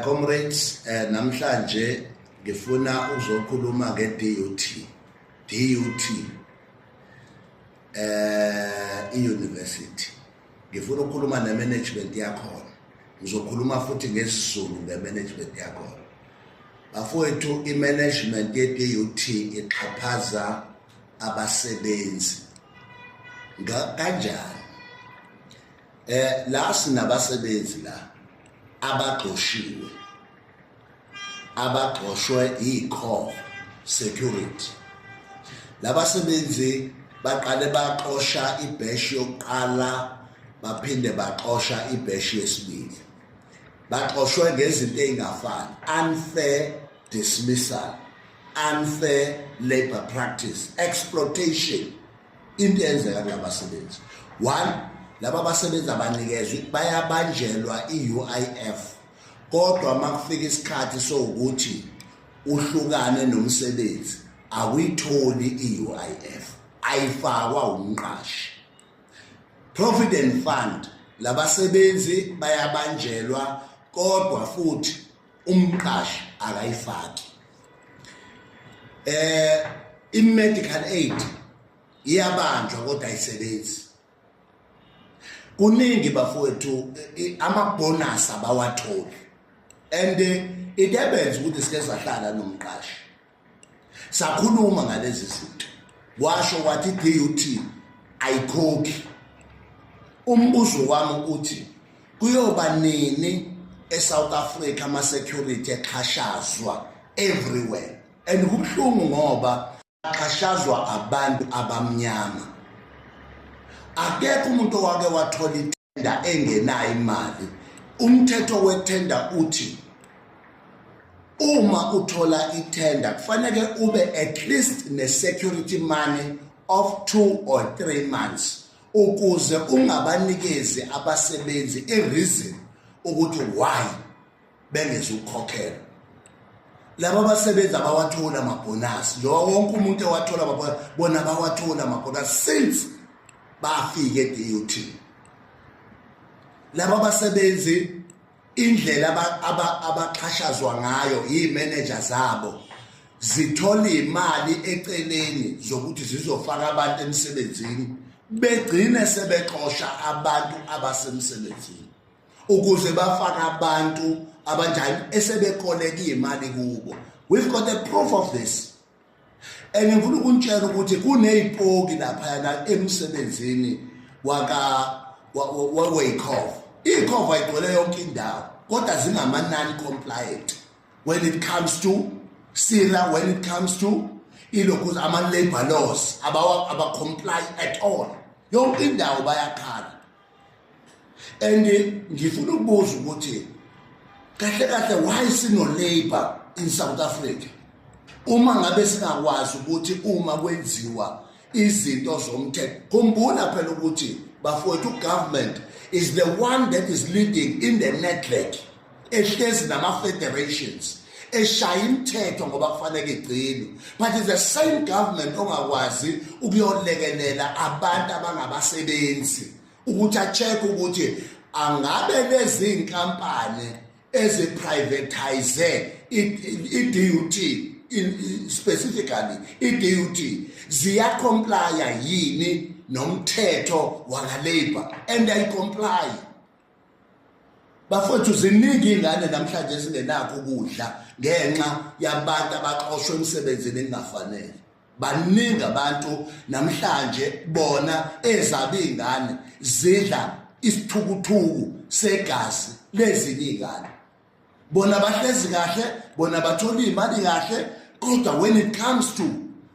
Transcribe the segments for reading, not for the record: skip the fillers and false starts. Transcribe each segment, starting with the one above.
Comrades, namhlanje ngifuna uzokhuluma nge-DUT. DUT i-university. Ngifuna ukukhuluma ne-management yakhona. Ngizokhuluma futhi ngesiZulu nge-management yakhona. Bafowethu, i-management ye-DUT ixhaphaza abasebenzi. Kanjani? La sinabasebenzi la abaxoshiwe, abaxoshwe ikhova security. Labasebenzi baqale baxosha i-batch yokuqala, baphinde baxosha i-batch yesibili. Baxoshwe ngezinto ey'ngafani: unfair dismissal, unfair labor practice, exploitation. Into eyenzeka kulabasebenzi, one, laba basebenzi abanikezwe, bayabanjelwa i-UIF, kodwa uma kufika isikhathi sowukuthi uhlukane nomsebenzi, awuyitholi i-UIF, ayifakwa umqashi. Provident fund, labasebenzi bayabanjelwa, kodwa futhi umqashi akayifaki. I-medical aid iyabanjwa, kodwa ayisebenzi. Kuningi bafowethu, ama-bonus abawatholi, and it happens ukuthi sike sahlala nomqashi, sakhuluma ngalezi zinto, washo wathi i-DUT ayikhokhi. Umbuzo wami uthi, kuyoba nini eSouth Africa ama security exhashazwa everywhere? And kubuhlungu ngoba axhashazwa abantu abamnyama. Akekho umuntu owake wathola ithenda engenayo imali. Umthetho wethenda uthi uma uthola ithenda, kufanele ube at least ne-security money of 2 or 3 months, ukuze ungabanikezi abasebenzi i-reason ukuthi why bengezukukhokhelwa. Laba basebenzi abawatholi amabhonasi. Njengoba wonke umuntu ewathola amabhonasi, bona bawatholi amabhonasi since bafike e-DUT. Laba basebenzi, indlela abaxhashazwa ngayo iy'manager zabo, zithola imali eceleni zokuthi zizofaka abantu emsebenzini, begcine sebexosha abantu abasemsebenzini ukuze bafake abantu abanjani esebekoleka imali kubo. We've got a proof of this, and ngifuna ukuntshela ukuthi kuney'poki laphayana emsebenzini waka weyikhova. Ikhova igcwele yonke indawo, kodwa zingama-non compliant when it comes to PSIRA, when it comes to ilokhu ama-labor laws, aba-comply at all. Yonke indawo bayakhala. And ngifuna ukubuza ukuthi kahle kahle, why sino labor in South Africa uma ngabe singakwazi ukuthi uma kwenziwa izinto zomthetho? Khumbula phela ukuthi bafowethu, government is the one that is leading in the network ehlezi nama-federations eshaya imithetho ngoba kufanele igcinwe, but it's the same government ongakwazi ukuyolekelela abantu abangabasebenzi ukuthi a-check ukuthi angabe lezi inkampani ezi-privatize i-DUT, specifically i-DUT, ziya-complya yini nomthetho waka-labor, and ayi-comply. Bafowethu, ziningi iy'ngane namhlanje ezingenakho ukudla ngenxa yabantu abaxoshwe emsebenzini engafanele. Baningi abantu namhlanje bona ezabe iy'ngane zidla isithukuthuku segazi lezinye iy'ngane. Bona bahlezi kahle, bona bathola iy'mali kahle, kodwa when it comes to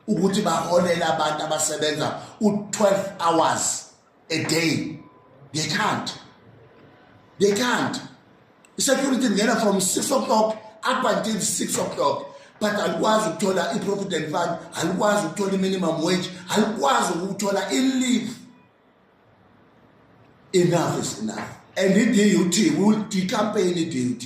ukuthi baholele abantu abasebenza u-12 hours a day, they can't, they can't. I-security ingena from 6 o'clock up until 6 o'clock, but alikwazi ukuthola i-provident fund, alikwazi ukuthola i-minimum wage, alikwazi ukuthola i-leave. Enough is enough. And i-DUT, we will decampaign i-DUT.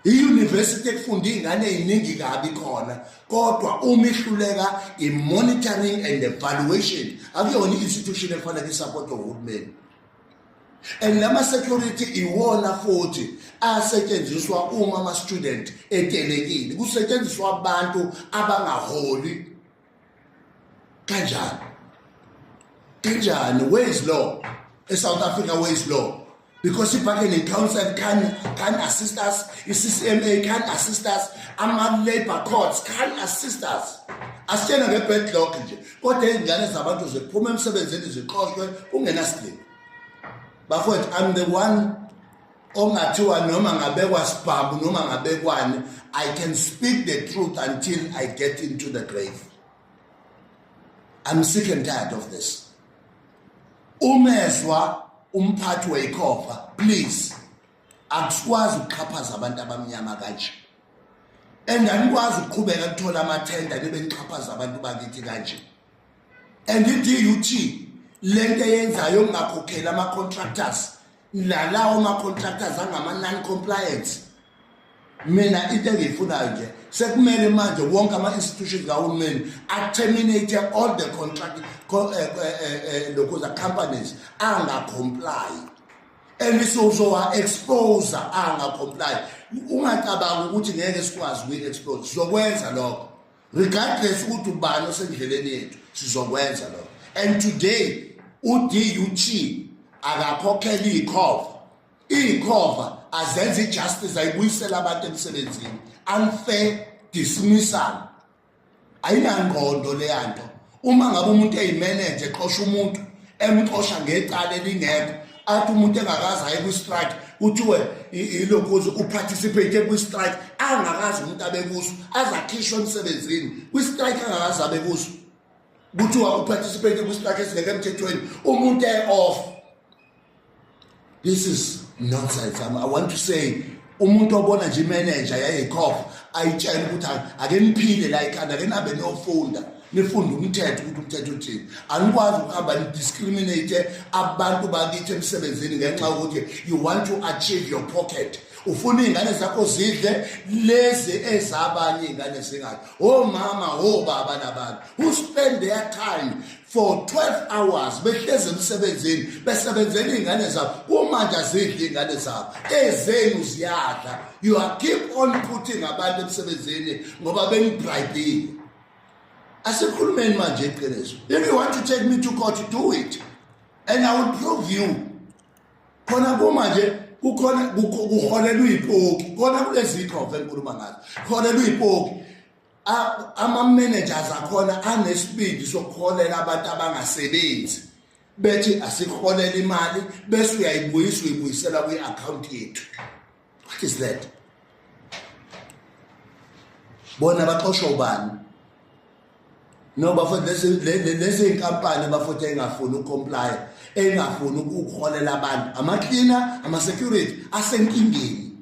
I-university ekufunda iy'ngane ey'ningi kabi khona, kodwa uma ihluleka i-monitoring and evaluation, akuyona i-institution efanele i-support uhulumeni. And lama security iwona futhi asetshenziswa uma ama student etelekile, kusetshenziswa abantu abangaholi. Kanjani, kanjani? Where is law eSouth Africa? Where is law? Because i-bargaining council can assist us, i-CCMA can assist us, ama-labour courts can assist us. Asitshena nge-backlog nje, kodwa izingane zabantu ziphuma emsebenzini, zixoshwe kungenasidingo. Bafowethu, I'm the one ongathiwa noma ngabekwa sibhamu noma ngabekwani, I can speak the truth until I get into the grave. I'm sick and tired of this. Umezwa umphathi weyikhova, please, akusikwazi ukuxhaphaza abantu abamnyama kanje, and anikwazi ukuqhubeka kuthola amathenda nibe nixhaphaza abantu bakithi kanje. And i-DUT, lento eyenzayo okungakhokheli ama-contractors, nalawo ma-contractors angama-non-compliance. Mina into engiyifunayo nje, sekumele manje wonke ama-institutions kahulumeni a-terminate all the contract lokhuza companies angacomply, and sizowa-expose angacomply. Ungacabangi ukuthi ngeke sikwazi ukuyi-expose. Sizokwenza lokho regardless ukuthi ubani osendleleni yethu, sizokwenza lokho. And today u-DUT akakhokhela iyikhova, iyikhova azenze i-justice, ayibuyisele abantu emsebenzini. Unfair dismissal ayinangqondo leyanto. Uma ngabe umuntu eyimanager exosha umuntu, emxosha ngecala elingekho, athi umuntu engakaze aye kwi-strike, kuthiwe ilokhuze uparticipate kwi-strike angakazi umuntu abe kuso, aze akhishwe emsebenzini kwi-strike angakaze abe kuso, kuthiwa uparticipate kwi-strike esingekho emthethweni, umuntu e-off. This is nonsense. I want to say, umuntu obona nje imanager yayikhopha, ayitshela ukuthi ake niphile la ekhanda, ake nihambe niyofunda, nifunde umthetho ukuthi umthetho uthini. Anikwazi ukuhamba nidiscriminate abantu bakithi emsebenzini ngenxa yokuthi you want to achieve your pocket. Ufuna iy'ngane zakho zidle, lezi ezabanye iy'ngane zingathi omama, obaba nabantu who spend their time for 12 hours behlezi emsebenzini, besebenzela iy'ngane zabo, kumanje azidli iy'ngane zabo, ezenu ziyadla. You are keep on putting abantu emsebenzini ngoba benibribile. Asikhulumeni manje iqiniso. If you want to take me to court, do it and I will prove you. Khona kumanje kukhona kuholelwa ipoki khona kulezi ikhova engikhuluma ngazo, kuholelwa ipoki. Ama-managers akhona anesibindi sokuholela abantu abangasebenzi, bethi asikuholela imali, bese uyayibuyisa, uyibuyisela kwi-account yethu. What is that? Bona baxoshwa ubani? No bafowethu, lezi inkampani, bafowethu, engafuni ukucomply, engafuni ukuholela abantu, ama-cleaner, ama-security asenkingeni,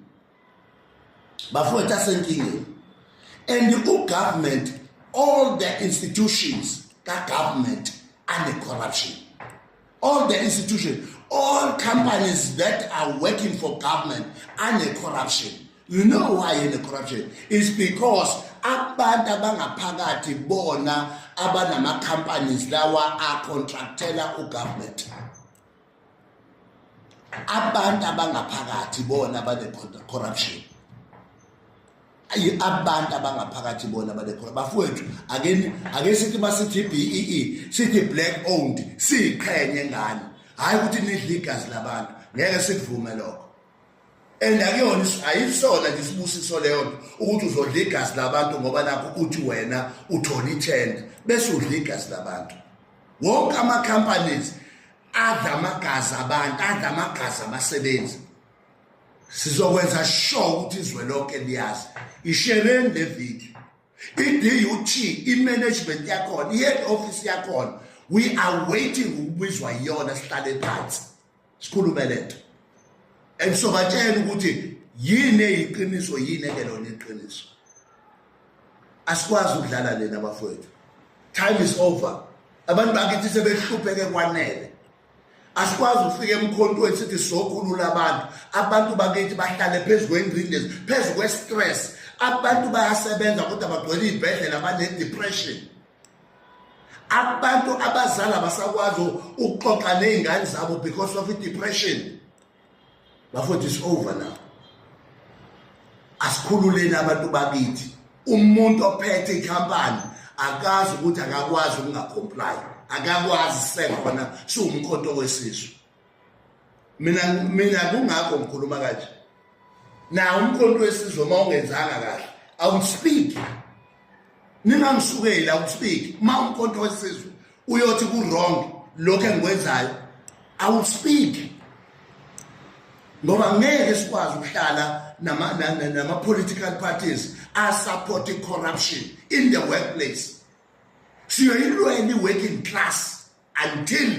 bafowethu, asenkingeni. And u-government, all the institutions ka-government ane-corruption, all the institutions, all companies that are working for government ane-corruption. You know why ine-corruption? Is because abantu abangaphakathi bona abanama-companies lawa acontractela ugovernment, abantu abangaphakathi bona bane-corruption. Ayi, abantu abangaphakathi bona bane. Bafowethu, ake sithi masithi i-BEE, sithi black owned, siyiqhenye ngani, hayi ukuthi nidle igazi labantu. Ngeke sikuvume lokho. And akuyona, ayisona nje isibusiso leyo nto ukuthi uzodla igazi labantu ngoba nakho uthi wena uthola ithenda, bese udla igazi labantu. Wonke ama-companies adla amagazi abantu, adla amagazi abasebenzi. Sizokwenza sure ukuthi izwe lonke liyazi. Ishereni le video. I-DUT, i-management yakhona, i-head office yakhona, we are waiting ukubizwa yiyona, sihlale phansi sikhulume lento and sobatshela ukuthi yini eyiqiniso, yini engelona iqiniso. Asikwazi ukudlala lena, bafowethu. Time is over. Abantu bakithi sebehlupheke kwanele. Asikwazi ukufika emkhontweni sithi sokhulula abantu, abantu bakithi bahlale phezu kwengcindezi, phezu kwe-stress. Abantu bayasebenza kodwa bagcwele iy'bhedlela, bane-depression. Abantu abazali abasakwazi ukuxoxa ney'ngane zabo because of i-depression. Bafowethu, is over now. Asikhululeni abantu bakithi. Umuntu ophethe ikhampani akazi ukuthi akakwazi ukungacomply, akakwazi. Sekhona siwumkhonto wesizwe. Mina kungakho ngikhuluma kanje na umkhonto wesizwe. Uma ungenzanga kahle, awuspeak, ningangisukeli, awuspeak. Uma umkhonto wesizwe uyothi ku-wrong lokho engikwenzayo, awuspeak, ngoba ngeke sikwazi ukuhlala nama-political parties asupport i-corruption in the workplace. Siyoyilwela i-working class until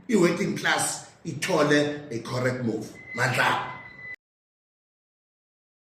i-working class ithole a correct move. Mandla.